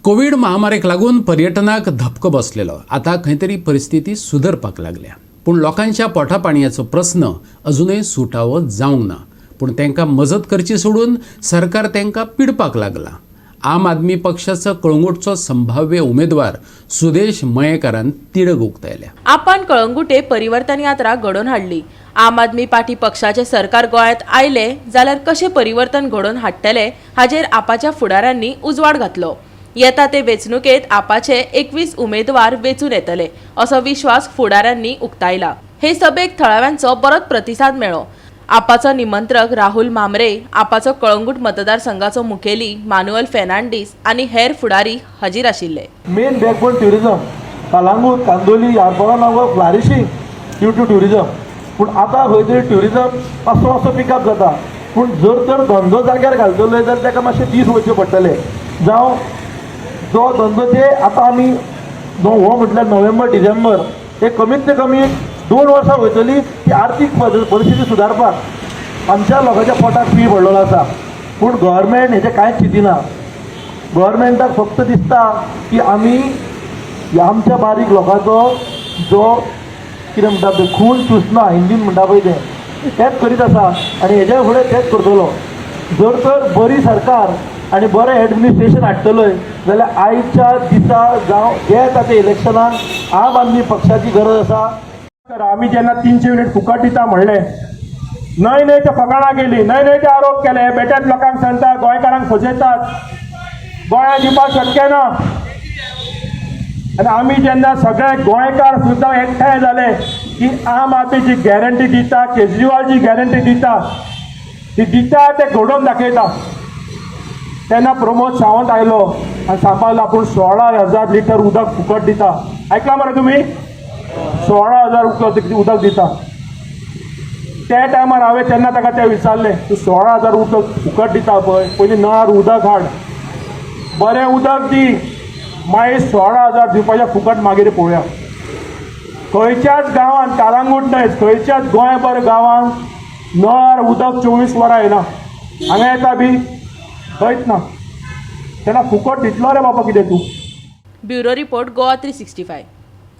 Covid महामारीक लागून पर्यटनाक धपको बसलेलो. आतां खंय तरी परिस्थिती सुदरपाक लागल्या, पूण लोकांच्या पोटा पाणयाचो प्रस्न अजुनय सुटावो जावंक ना. पूण तांकां मजत करची सोडून सरकार तांकां पिडपाक लागला. आम आदमी पक्षाचो कळंगूटचो संभाव्य उमेदवार सुदेश मयेकारान तिडक उक्तायल्या. आपण कळंगुटे परिवर्तन यात्रा घडोवन हाडली. आम आदमी पार्टी पक्षाचे सरकार गोंयांत आयले जाल्यार कशें परिवर्तन घडोवन हाडटले हाजेर आपाच्या फुडाऱ्यांनी उजवाड घातलो. येता ते वेंचणुकेत आपाचे 21 उमेदवार वेंचून येतले असो विश्वास फुडाऱ्यांनी उक्तायला. हे सभेक थळाव्यांचो बरोच प्रतिसाद मेळ्ळो. आपाचो निमंत्रक राहुल म्हांबरे, आपाचो कळंगूट मतदारसंघाचो मुखेली मानुएल फेर्नांडीस आनी हेर फुडारी हाजीर आशिल्ले. Main backbone tourism, Calangute, Candolim, Arpora were flourishing due to tourism. पूण आतां खंय तरी ट्युरिजम मातसो मातसो पिकअप जाता, पूण जर तर धंदो जाग्यार घालतलो जाल्यार ताका मातशे दीस वयचे पडटले. जावं जो धंदो ते आतां आमी हो म्हटल्यार नोव्हेंबर, डिसेंबर, हे कमीत ते कमी 2 वर्सां वयतली ती आर्थीक परिस्थिती सुदारपाक. आमच्या लोकांच्या पोटाक पी पडलेलो आसा, पूण गव्हर्मेंट हेजें कांयच चिंतिना. गव्हर्मेंटाक फक्त दिसता की आमी ह्या आमच्या बारीक लोकांचो जो कितें म्हणटा तें खून चुसना, हिंदीन म्हणटा पळय तें, तेंच करीत आसा आनी हेज्या फुडें तेंच करतलो. जर तर बरी सरकार आनी बरें एडमिनिस्ट्रेशन हाडटलोय जाल्यार आयच्या दिसा जावं जे येता ते इलेक्शनाक आम आदमी पक्षाची गरज आसा. तर आमी जेन्ना 300 युनिट फुकट दिता म्हणलें, न्हय न्हय ते फकाणां केली, न्हय न्हय ते आरोप केले. बेठेच लोकांक सांगता, गोंयकारांक फसयतात, गोंयांत दिवपाक शक्य ना. आनी आमी जेन्ना सगळे गोंयकार सुद्दां एकठांय जाले की आम आदमी जी गॅरंटी दिता, केजरीवाल जी गॅरंटी दिता, ती दिता, ते घडोवन दाखयता, तेन्ना प्रमोद सावंत आयलो आनी सांगपाक लागलो आपूण 16,000 लिटर उदक फुकट दिता. आयकला मरे तुमी? 16,000 उदक उदक दिता. त्या टायमार हांवें तेन्ना ताका तें विचारलें, तूं 16,000 उदक फुकट दिता पळय, पयलीं नळार उदक हाड, बरें उदक दी, मागीर 16,000 दिवपाचें फुकट मागीर पळोवया. खंयच्याच गांवांत, कालांगूट न्हय, खंयच्याच गोंयभर गांवांत नळार उदक 24 वरां येना. हांगा येता बी? खंयच ना. तेन्ना फुकट दितलो रे बाबा कितें तूं? Bureau report, Goa 365.